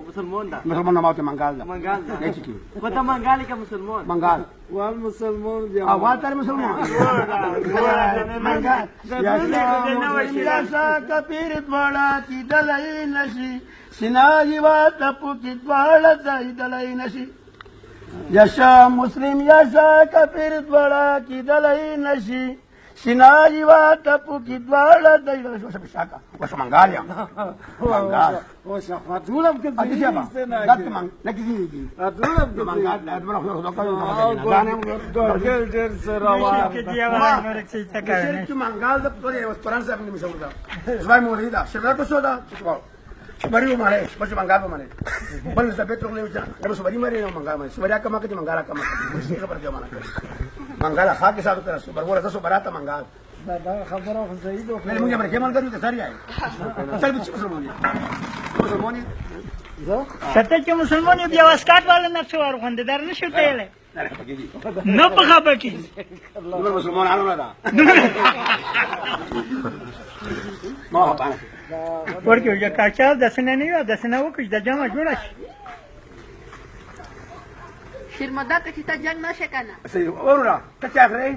مسلمان ده. مسلمان نه ماته منګال ده. منګال ده. نه چکی. وته منګال کې مسلمان. منګال. وال مسلمان دی. اول تر مسلمان. منګال. یا شا کپیر دواړه کیدلای نشي. سینای وا تپو کی دواړه ځای دلای نشي. یشا مسلم یشا کپیر دواړه کیدلای نشي. سینای وا تپو کی دواړه ځای دلای نشي. شاکا وش منګال یم. منګال. او شخوا دولم کې اته څه با دته منګ لکه دې دولم کې منګال له دغه خو خو ډېر ډېر سره روان. شرک منګال د پرې اوس پران صاحب نه مشور ده. زوی مورې ده. شرک څه ده؟ بری ماره بس منګال به ماره بل څه به ترغلې وچا نو سبری ماره نو منګال ماره سبریا کما کې منګال کما کې خبر کې معنا منګال خا کې ساتو تر سبر ورته سبراته منګال. دا خبره خو صحیح ده. نه موږ امریکا ملګرو ته ساری آی سر به مسلمان دي مسلمان دي. کته چې مسلمان یو بیا واسکاټ والا نقش ورغوندې در نه شو تیلی نه په خپه کېږي. نور مسلمانانو نه ده ما خپه نه ورکې یو کاچا داسې نه وي داسې نه وکړي چې د جمع جوړه شي. شیرمدا که چې ته جنګ نه شې که نه؟ صحیح وروره ته چا خورې؟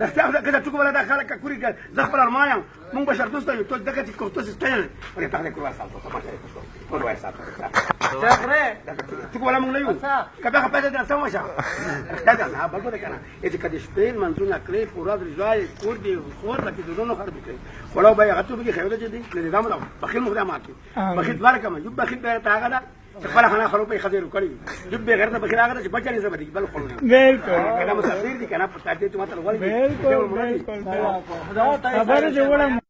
رښتیا خو که ټکو ولا دا خلک کوري زه خپل ارمان یم. مونږ بشر دوست یو ته دغه چې کوته ستل ورې ته کور واسه ته ما کور واسه ټکو ولا مونږ نه یو کبه خپل ته سم وشه. رښتیا ده نه بل کنه چې کدي شپې منځونه کړې پورا ځای کور دی خور لکه دونو خراب کړې ولا به هغه ته به خیره چې دی نه دا مله بخیل مخ ما کې بخیل دوار کما یو بخیل به تا هغه چې خپل خنا خلو په خزر کړی یو به غیر ته بخیل هغه چې بچا نه زبر بل خلو بالکل کله مسافر دي کنه پټه ته ماته ولې بالکل بالکل خبره دې وړم.